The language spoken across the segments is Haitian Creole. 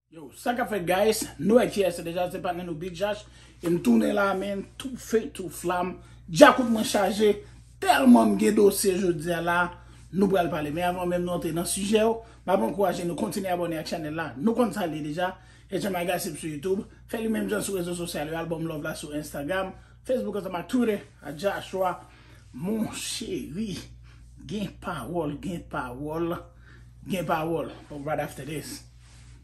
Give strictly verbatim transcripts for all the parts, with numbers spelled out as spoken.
Yo, sa k ap fèt, guys? Nou wè kiyès se deja, se patnè nou Big Josh. E m tounen la, men, tou fe, tou flam. Djakout mwen chaje, tèlman m gen dosye jodi a la, nou pral pale. Men avan menm nou antre nan sijè yo, m ap ankouraje nou kontinye abòne ak chanèl la. Nou konn sa l ye deja, H M I Gossip sou YouTube. Fè li menm jan sou rezo sosyal yo, al ban m love la sou Instagram, Facebook ansanm ak Twitter, a Joshua. Mon cheri, gen pawòl, gen pawòl, gen pawòl. But right after this.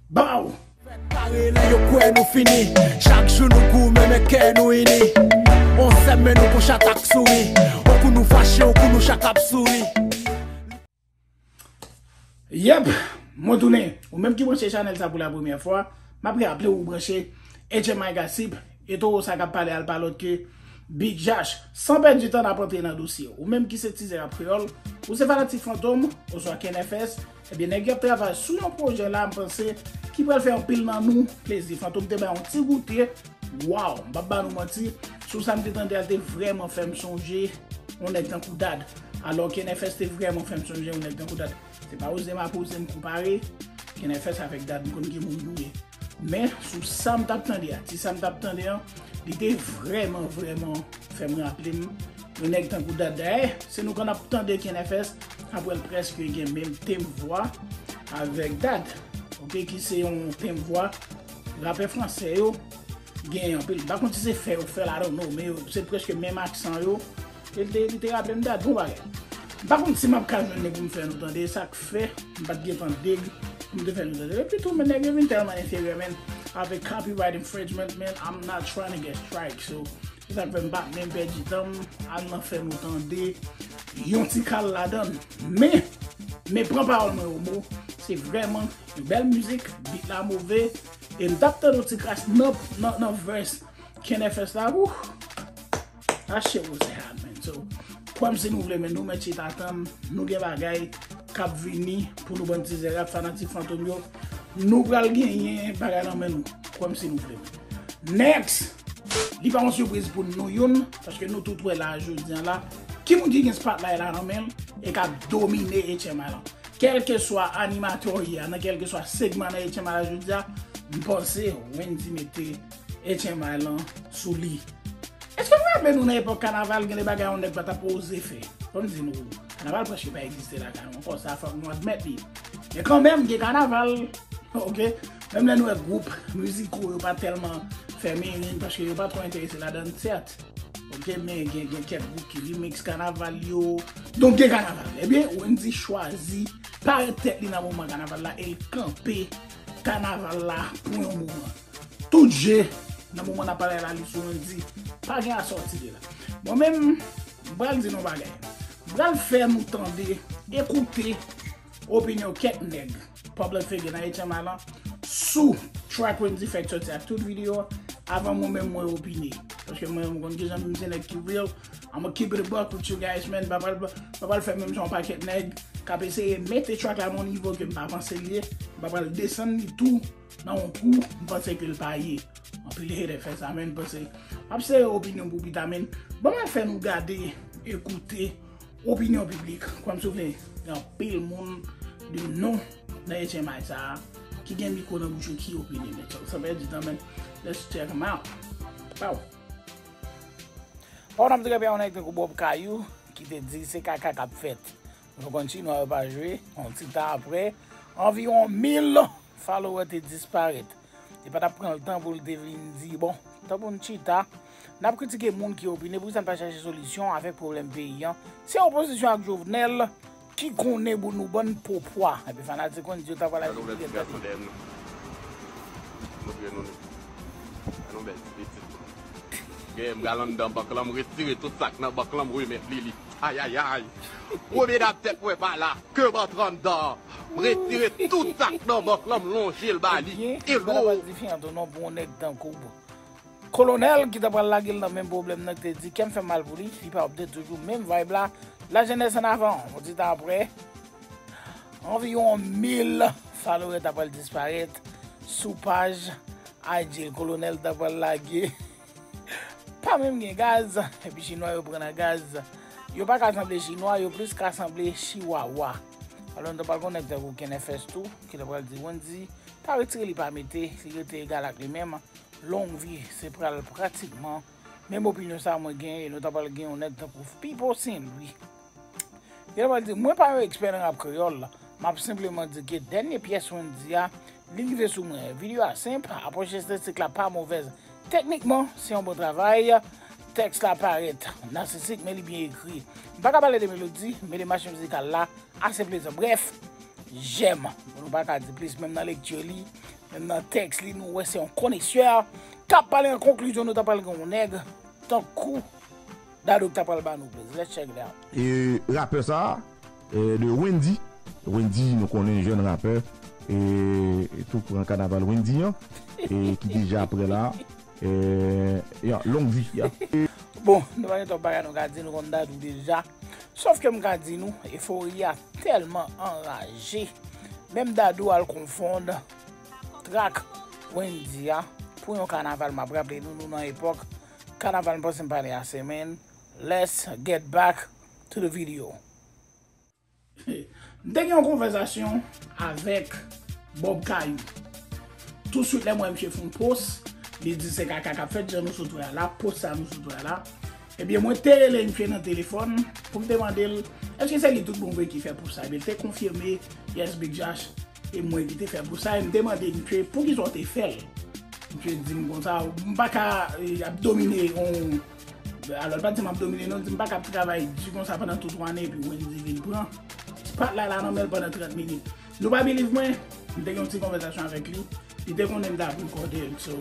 Bow! Fèt kare lè yo kwè nou fini. Chak jou nou goumen, men kè nou ini. On sèm, men nou pou chak ap souri. On kou nou fache, on kou nou chak ap souri. Yep, mwen tounen. Ou menm ki branche chanèl sa pou la premyè fwa, m ap raple w branche H M I Gossip, e towo sa k ap pale a l pa lòt ke Big Josh. San pèdi tan, n ap antre nan dosye. Ou menm ki se tizè rap kreyòl, ou se fanatik Fantom, oswa Ken F S, ebyen, nèg yo ap travay sou yon pwojè la, m panse, ki pral fè anpil nan nou plezi. Fantom te bay yon ti goute, waw, m p ap ba nou manti, sou sa m te tande a, l te vrèman fè m sonje yon nèg tankou Dad. Alò, Ken F S te vrèman fè m sonje yon nèg tankou Dad. Se pa oze m ap oze m konpare Ken F S avèk Dad, m konn ki moun nou ye. Men, sou sa m t ap tande a, ti sa m t ap tande an, li te vrèman, vrèman fè m raple m yon nèg tankou Dad. Dayè, se nou konn ap tande Ken F S, apre l prèske gen menm tenb vwa avèk Dad. Oke, ki se yon tenb vwa rapè fransè yo genyen anpil. M pa konn si se fè yo fè l, I don't know, men yo, se prèske menm aksan yo. E li te, li te raple m Dad, bon bagay. M pa konn si m ap ka jwenn li pou m fè nou tande, e sa k fè m pa t gen tan deg pou m te fè nou tande. Epi tou, men nèg yo vin tèlman enferyè, men, avèk copyright infringement, men, I'm not trying to get strike. So, se sa k fè m pa menm pèdi tan m al nan fè nou tande yon ti kal ladan l. Men, men pran pawòl mwen o mo, se vrèman yon bèl mizik, beat la move, e m t ap tande yon ti kras nan, nan, nan verse Ken F S la, wouh! That shit was hot, man. So, kwè m si nou vle, men nou mèt chita tann, nou gen bagay k ap vini pou nou bann tizè rap fanatik Fantom yo. Nou pral genyen bagay nan men nou. Kwè m si nou vle, men. Next! Li pa yon sipriz pou nou youn, paske nou tout wè la jodi a la, ki moun ki gen spotlight la nan men l e k ap domine H M I lan. Kèlkeswa animatè w ye a, nan kèlkeswa segman nan H M I la jodi a, m panse Wendy mete H M I lan sou li. Èske nou raple nou nan epòk kanaval, gen de bagay yon nèg pa t ap oze fè? Fò m di nou, kanaval prèske pa egziste lakay nou ankò, sa fòk nou admèt li. Men kanmenm, gen kanaval, oke? Menm lè nou wè gwoup mizikal yo pa tèlman fè menm, paske yo pa twò enterese ladan l, sèt. Oke, men gen, gen kèk gwoup ki remix kanaval yo. Donk, gen kanaval. Ebyen, Wendy chwazi parèt tèt li nan moman kanaval la e l kanpe kanaval la pou yon moman. Tout je, nan moman n ap pale la, li sou Wendy. Pa gen asòti de la. Mwen menm, m pral di nou yon bagay. M pral fè nou tande, ekoute opinyon kèk nèg, public figure nan H M I lan, sou track Wendy fèk sòti ak tout videyo a, avan mwen menm mwen opine. Paske mwen menm, m konn kijan m se nèg ki real. I'ma keep it a buck with you guys, man. M pa pral, m pa pral fè menm jan yon pakèt nèg k ap eseye mete track la nan yon nivo ke m pa panse l ye. M pa pral desann li tou nan yon kou m panse ke l pa ye. Anpil hater fè sa, men m panse m ap sere opinyon pou pita, men ban m al fè nou gade, ekoute opinyon piblik. Kwè m si w vle, gen anpil moun de non nan H M I sa a ki gen mikwo nan bouch yo ki opine, men san pèdi tan, men let's check 'em out. Pow! Pawòl ap di gen yon nèg tankou Bob Kayou ki te di se kaka k ap fèt. Nou konn chinwa yo pa jwe, yon ti tan apre, anviwon mil follower te disparèt. Li pa t ap pran l tan pou l te vin di, bon, tan pou n chita, n ap kritike moun ki opine, poukisa n pa chache solisyon avèk pwoblèm peyi an? Se opozisyon ak Jovenel ki konnen pou nou bann popwa. Epi fanatik konn di yo ta pral aji pou yo tande. Montre nou, nou. Fè nou bèl ti pitit pou nou. Gen m pral anndan bank lan, m retire tout sa k nan bank lan, m remèt li li. Ayayay! Premye dam tèt mwen pa la, ke m antre anndan. M retire tout sa k nan bank lan, m lonje l ba li. Ebyen, e lwa pral di fiyanto non pou yon nèg tankou Kolonèl ki ta pral lage l nan menm pwoblèm nan ki te di kè m fè mal pou li, li pa update toujou, menm vibe la, lajenès an avan, yon ti tan apre, anviwon mil follower ta pral disparèt sou paj I G l. Kolonèl ta pral lage pa menm gen gaz, epi chinwa yo pran nan gaz. Yo pa ka sanble chinwa, yo plis ka sanble chiwawa. Alò, nou ta pral konnen tankou Ken F S tou, ki ta pral di Wendy, pa retire li pa mete, li rete egal ak li menm. Longvi se pral pratikman menm opinyon sa mwen gen, e nou ta pral gen yon nèg tankou Pipo Sen Lwi. Gen lè m ap di, mwen pa yon ekspè nan rap kreyòl, m ap senpleman di ke dènye pyès Wendy a, li rive sou mwen. Videyo a senp, apwòch estetik la pa movèz. Teknikman, se yon bon travay. Tèks la parèt nasisik, men li byen ekri. M pa ka pale de melodi, men de mache mizikal la ase plezan. Brèf, jèm. Nou pa ka di plis, menm nan lekti li, menm nan tèks li, nou wè se yon konesè k ap pale. An konklizyon, nou ta pral gen yon nèg tankou Dadou k ta pral ba nou plezi. Let's check it out. E rapè sa a, e, de Wendy. Wendy, nou konnen, jèn rapè, e, e tou pran kanaval Wendy an, e ki deja prè la. E, ya, long vi, ya. Bon, nou pa gen twòp bagay nou ka di, nou konn Dadou deja. Sòf ke m ka di nou, efori a tèlman anraje. Menm Dadou al konfonn trak Wendy a pou yon kanaval. M ap raple nou, nou nan epòk kanaval, m panse m pale ase, men let's get back to the video. M te gen yon konvèsasyon avèk Bob Kayou. Touswit lè m wè misye fè yon post, li di se kaka k ap fèt, jan nou sot wè a la, post sa nou sot wè a la. Ebyen, mwen te rele misye nan telefòn pou m te mande l èske se li tout bon vre ki fè post sa. Ebyen, li te konfime, yes, Big Josh, e mwen ki te fè post sa, e m te mande misye poukisa w te fè l. Misye di m konsa, m pa ka, e, ap domine yon, alò, l pa t di m ap domine non, l di m pa ka ap travay di konsa pandan tout yon ane epi Wendy vin pran spotlight la nan men l pandan trant minit. Nou pa believe mwen, m te gen yon ti konvèsasyon avèk li, li te konnen m t ap rekòde l, so,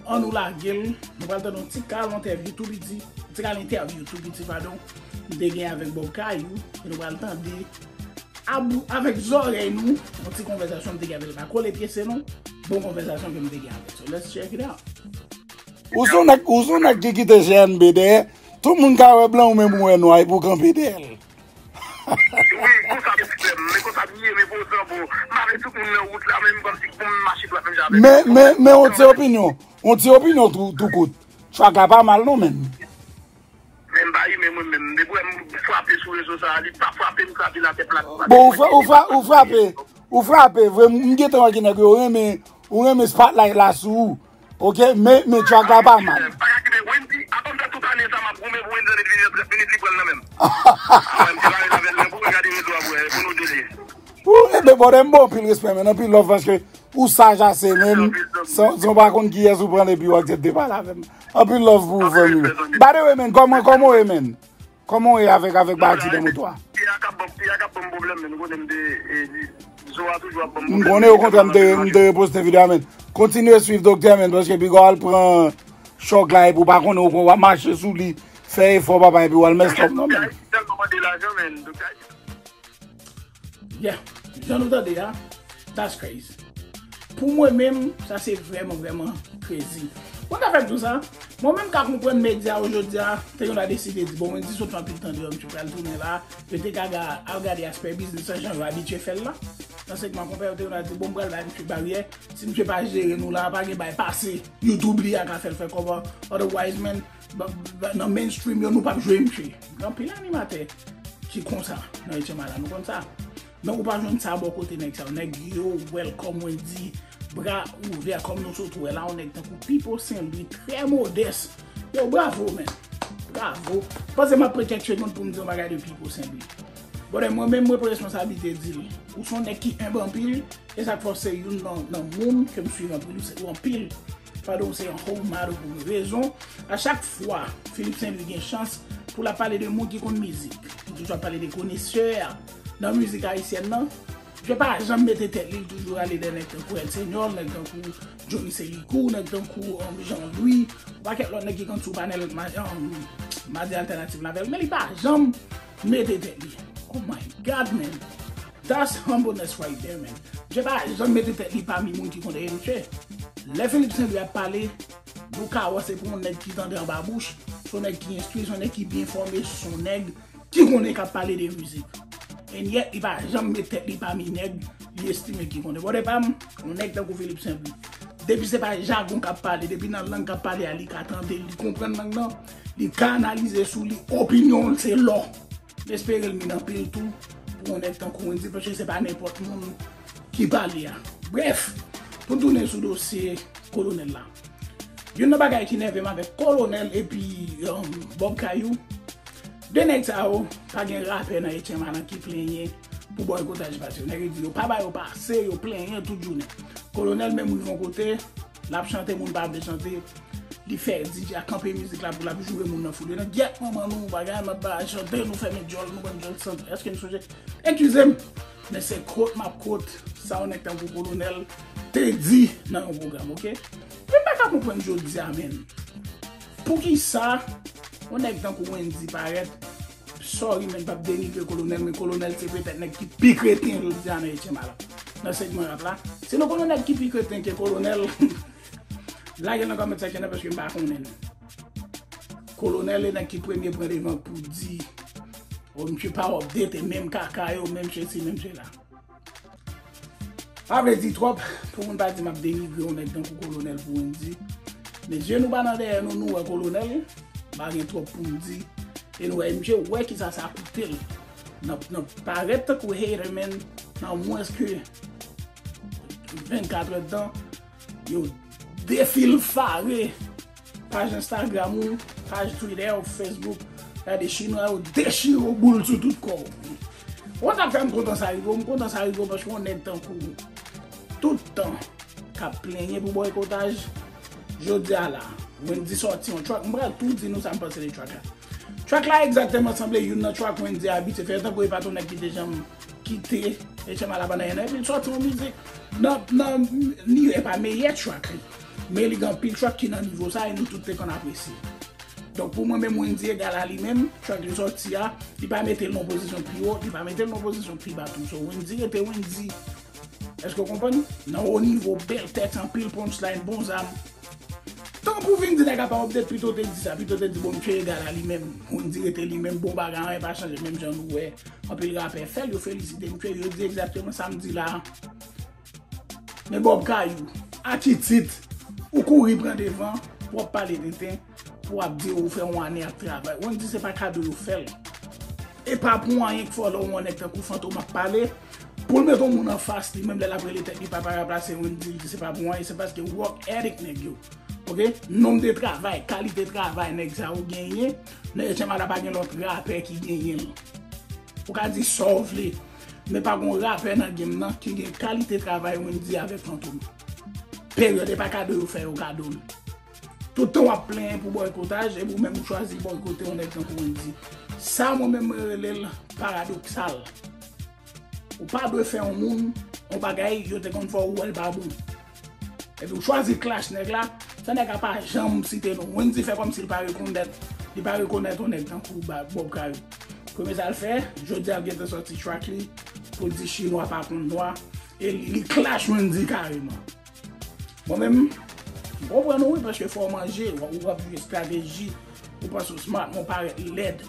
ann nou lage l, nou pral tande yon ti kal entèvyou tou piti, ti kal entèvyou tou piti, padon, m te gen avèk Bob Kayou, e nou pral tande avèk zòrèy nou, yon ti konvèsasyon m te gen avè l, pa kole pye se non, bon konvèsasyon ke m te gen avè l. So, let's check it out. Ou se yon nèg, ou se yon nèg ki kite G N B dèyè, tout moun ka wè blan ou menm ou wè nwa epi w kanpe dèyè l. Wi, konsa m ekstrèm, men konsa m ye, men pou otan, bon, m avè tout moun nan wout la, men m kòmsi pou m mache dwat menm jan avèk yo. Men, men, men yon ti opinyon, yon ti opinyon tou, tou kout. Track la pa mal non, men. Men m pa imen mwen menm. Depi w wè m frape sou rezo sa a, li pa frape m, kraze l atè plat. Bon, ou fra-, ou fra-, ou frape. Ou frape, vre, m gentan wè ki nèg yo renmen, ou renmen spotlight la sou ou. Oke, men, men track la pa mal. Pa ka kite Wendy, apa m fè tout ane sa m ap goumen pou Wendy annik vini nan trant minit, li pran l nan men m. Apa m te pale avè l, men pou regade rezo a, pou, pou nou de li. Ou, e ben, brother, m ba w anpil respè, men, anpil love, paske ou saj ase, men, san, san w pa konn kiyès ou pran l epi w aksepte pale avè m. Anpil love pou ou, fanmi. By the way, men, kòman, kòman w ye, men? Kòman w ye avèk, avèk Badi nan moto a? Pye a k ap ban, pye a k ap ban m pwoblèm, men nou konnen m te, e, di, zo a toujou ap ban m pwoblèm. M konnen, okontrè, m te, m te reposte videyo a, men. Kontinye swiv doktè, men, paske piga w al pran chòk la, epi w pa konnen, w ap mache sou li, fè efò, papa, epi w al mess up, non, men. Tèlman mande lajan, men, doktè. Yeah, jan nou tande a, that's crazy. Pou mwen menm, sa se vrèman, vrèman crazy. Mwen ka fè m di w sa, mwen menm ka konprann medya yo jodi a, te gen la deside di, bon, Wendy sot fè anpil tan deyò, misye pral tounen la, yo te ka ga-, al gade aspè biznis lan, jan yo abitye fè l la. Nan segman konpè, yo te gen la di, bon, m pral bay misye baryè, si misye pa jere nou la, pa gen bay pase, YouTube li a ka fè l fè kòb, otherwise, man, ba-, ba-, nan mainstream yo, nou p ap jwe misye. Gen anpil animatè ki konsa nan etyèm a la, nou konn sa. Men ou pa jwenn sa bò kote nèg sa yo. Nèg yo welcome Wendy, bra ouvè, kòm nou sot wè la, yon nèg tankou Pipo Sen Lwi, trè modès. Yo, bravo, men. Bravo. Panse m ap pran kèk segonn pou m di yon bagay de Pipo Sen Lwi. Bon, mwen menm, mwen pran responsablite di l. Ou se yon nèg ki enb anpil, e sa k fè w se youn nan, nan moun ke m swiv anpil, ou se ou anpil. Padon, se yon whole matter pou mwen. Rezon, a chak fwa Philippe Saint Louis gen chans pou l ap pale de moun ki konn mizik, li toujou ap pale de konesè nan mizik ayisyèn nan. Misye pa janm mete tèt li, li toujou rale dèyè nèg tankou El Señor, nèg tankou Johnny Selikou, nèg tankou, um, Jean Louis, yon pakèt lòt nèg ki konn sou panèl ma-, um, Madi Altènativ la avè l, men li pa janm mete tèt li. Oh my God, man. That's humbleness right there, man. Misye pa janm mete tèt li pami moun ki konn dèyè misye. Lè Philippe Saint Louis ap pale, nou ka wè se pou yon nèg ki tande anba bouch, se yon nèg ki enstwi, se yon nèg ki byen fòme, se yon nèg ki konnen k ap pale de mizik. And yet, li pa janm met tèt li pami nèg li estime ki konnen. Bòdè pa m, yon nèg tankou Philippe Saint Louis. Depi se pa jagon k ap pale, depi nan lang k ap pale a, li ka tande, li konprann lang nan, li ka analize sou li, opinyon l se lò. M espere l min anpil tou pou yon nèg tankou Wendy, paske se pa nenpòt moun ki pale a. Brèf, Pou n tounen sou dosye Kolonèl la. Youn nan bagay ki nève m avèk Kolonèl epi um, Bob Kayou, de nèg sa yo, pa gen rapè nan Etyen Malan ki plenyen pou bòykotaj pase yo. Nèg yo di yo pa ba yo pase, yo plenyen tout jounen. Kolonèl menm rive yon kote, l ap chante, moun pa vle chante, li fè D J a kanpe mizik la pou l ap joure moun nan foul yo. Nan gyèt manman nou, bagay, n ap ba chante, nou fèmen djòl, nou bann djòl san. Èske n sonje? Eskize m, men se kwot m ap kwot sa yon nèg tankou Kolonèl te di nan yon pwogram, oke? Men m pa ka konprann jodi a, menm. Poukisa yon nèg tankou Wendyy parèt, sorry, men m p ap denigre Kolonèl, men Kolonèl se petèt nèg ki pi kreten jodi a nan Etyen Malan. Nan segman rap la, sinon konnen nèg ki pi kreten ke Kolonèl, lage l nan kòmantè section nan paske m pa konnen l. Kolonèl e nèg ki premye pran devan pou di, o, misye pa update, menm kaka yo, menm sesi, menm sela. Pa vle di twòp pou moun pa di m ap denigre yon nèg tankou Kolonèl pou Wendyy. Men je nou pa nan dèyè nou, nou wè Kolonèl, pa gen twòp pou m di. E nou wè, misye wè kisa sa koute l. Nan, nan parèt tankou hater, men nan mwens ke vennkat èdtan, yo defilfare paj Instagram ou, paj Twitter ou, Facebook. Gade chinwa yo dechire w boul sou tout kò w. Ou konn sa k fè m kontan sa rive w? M kontan sa rive w paske yon nèg tankou ou, tout tan k ap plenyen pou bòykotaj, jodi a la, Wendyy sòti yon track. M pral tou di nou sa m panse de track la. Track la egzakteman sanble youn nan track Wendyy abitye fè, tankou e pa t yon nèg ki te janm kite Etyen Malan pandan en an, epi l sòti yon mizik nan, nan, li e pa meyè track li. Men li gen anpil track ki nan nivo sa e nou tout te konn apresye. Donk pou mwen menm, Wendyy egal a li menm, track li sòti a, li pa mete l nan pozisyon pi wo, li pa mete l nan pozisyon pi ba tou. So Wendyy rete Wendyy. Èske w konprann? Nan wo nivo, bèl tèks, anpil punchline, bon zam. Tankou vin di nèg la pa update, pito te di sa, pito te di bon, misye egal a li menm. Wendyy rete li menm, bon bagay, anyen pa chanje, menm jan nou wè anpil rapè fè l, yo felisite misye, yo di egzakteman sa m di la. Men Bob Kayou, atitid, ou kouri pran devan, pou w ap pale tenten, pou w ap di ou fè yon ane ap travay. Wendyy se pa kado yo fè l. E pa pou anyen k fè w lè w wè yon nèg tankou Fantom ap pale, pou l met yon moun anfas li, menm lè l ap rele tèt li papa rap la, se Wendyy, li di se pa pou anyen, se paske work ethic nèg yo. Oke? Nonb de travay, kalite travay nèg sa yo genyen, nan Etyen Malan pa gen lòt rapè ki genyen l. Ou ka di sa w vle, men pa gon rapè nan game nan ki gen kalite travay Wendyy avèk Fantom. Peryòd, e pa kado yo fè yo kado l. Tout tan w ap plenyen pou bòykotaj, epi ou menm ou chwazi bòykote yon nèg tankou Wendyy. Sa mwen menm mwen rele l paradoksal. Ou pa dwe fè yon moun yon bagay yo te konn fè w, ou wè l pa bon. Epi ou chwazi clash nèg la, sa nèg la pa janm site non. Wendyy fè kòmsi l pa rekonèt, li pa rekonèt yon nèg tankou Ba-, Bob Kayou. Premye sa l fè, jodi a l gentan sòti track li pou l di chinwa pa konn nwa, e li, li clash Wendyy kareman. Mwen menm, m konprann ou wi, paske fò w manje, w, w ap jwe estrateji, ou panse w smart, men w parèt lèd.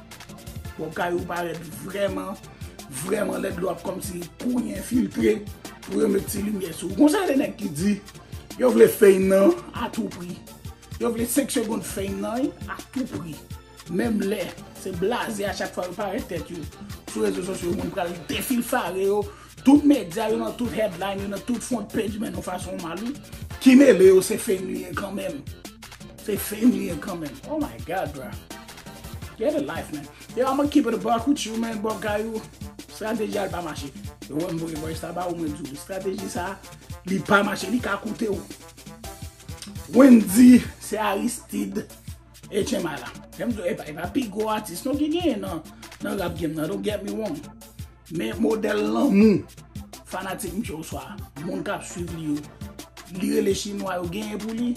Bob Kayou parèt vrèman, vrèman lèd, lè w ap kòmsi kouye enfiltre pou yo met ti limyè sou ou. Gon seri de nèg ki di yo vle fame nan a tou pri. Yo vle senk segonn fame nan a tou pri. Menm lè se blaze a chak fwa yo parèt tèt yo sou rezo sosyo, moun pral defilfare yo. Tout medya yo nan tout headline, yo nan tout front page, men nan fason mal wi. Ki mele yo, se fame li ye kanmenm. Se fame li ye kanmenm. Oh my God, bro. Get a life, man. Yo, I'ma keep it a buck with you, man. Bob Kayou, estrateji a l pa mache. Yo, wè m voye voice la ba ou, mwen di w, estrateji sa, li pa mache, li ka koute w. Wendyy, se Aristide Etyen Malan. Lè m di w, e pa, e pa pi gwo atis non ki genyen nan, nan rap game nan, don't get me wrong. Men modèl lanmou fanatik misye oswa moun k ap swiv li yo, li rele chinwa yo genyen pou li.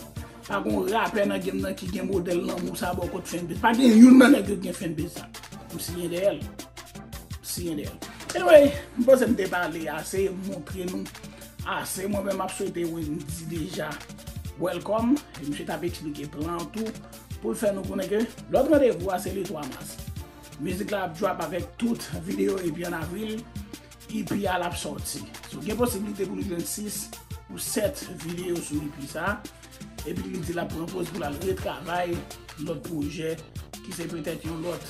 Pa gon rapè nan game nan ki gen modèl lanmou sa bò kot fanbase. Pa gen youn nan nèg yo ki gen fanbase sa. M siyen dèyè l. M siyen dèyè l. Anyway, m panse m te pale ase, m montre nou ase. Mwen menm m ap swete Wendyy deja welcome. E misye t ap eksplike plan an tou pou l fè nou konnen ke lòt randevou a se le twa mas. Mizik la ap drop avèk tout videyo epi an avril, E P a l ap sòti. So, gen posiblite pou nou jwenn sis ou sèt videyo sou E P sa. Epi li di l ap pran poz pou l al retravay lòt pwojè ki se petèt yon lòt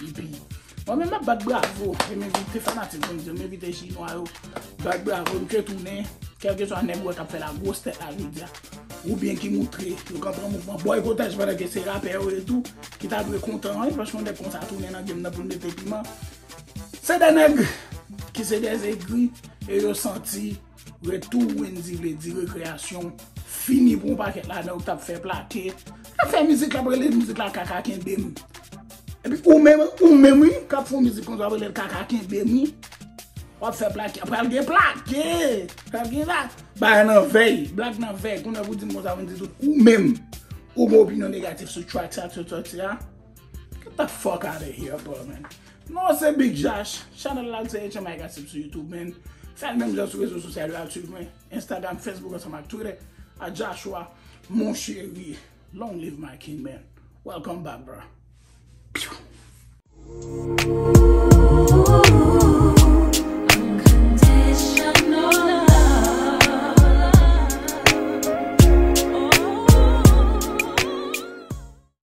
E P. Mwen menm m ap bat bravo, e m envite fanatik Wendyy, m envite chinwa yo bat bravo, misye tounen Kèlkeswa nèg ou wè k ap fè la gwos tèt la jodi a, oubyen ki moutre yo k ap pran mouvman bòykotaj pandan ke se rapè yo ye tou, ki ta dwe kontan, wi, paske yon nèg konsa tounen nan game nan pou l mete piman. Se de nèg ki se de egri e yo santi retou Wendyy vle di rekreyasyon fini pou yon pakèt ladan yo k t ap fè plake. K ap fè mizik la, ap rele mizik la Kaka Kenbe M. Epi ou menm, ou menm, wi, k ap fè yon mizik konsa, ap rele l Kaka Kenbe M, wi. W ap fè plake, pral gen plake, pral gen la. Bagay nan vèy, blag nan vèy, kounye a pou di m konsa, pou di tout. Ou menm, ou gen opinyon negatif sou track sa, sou sòti a. Get the fuck out of here, bro, man. Non, se Big Josh. Channel la, se H M I Gossip sou YouTube, man. Fè l menm jan sou rezo sosyal yo, al swiv mwen. Instagram, Facebook, ansanm ak Twitter. A Joshua, mon chéri. Long live my king, man. Welcome back, bro. Pew.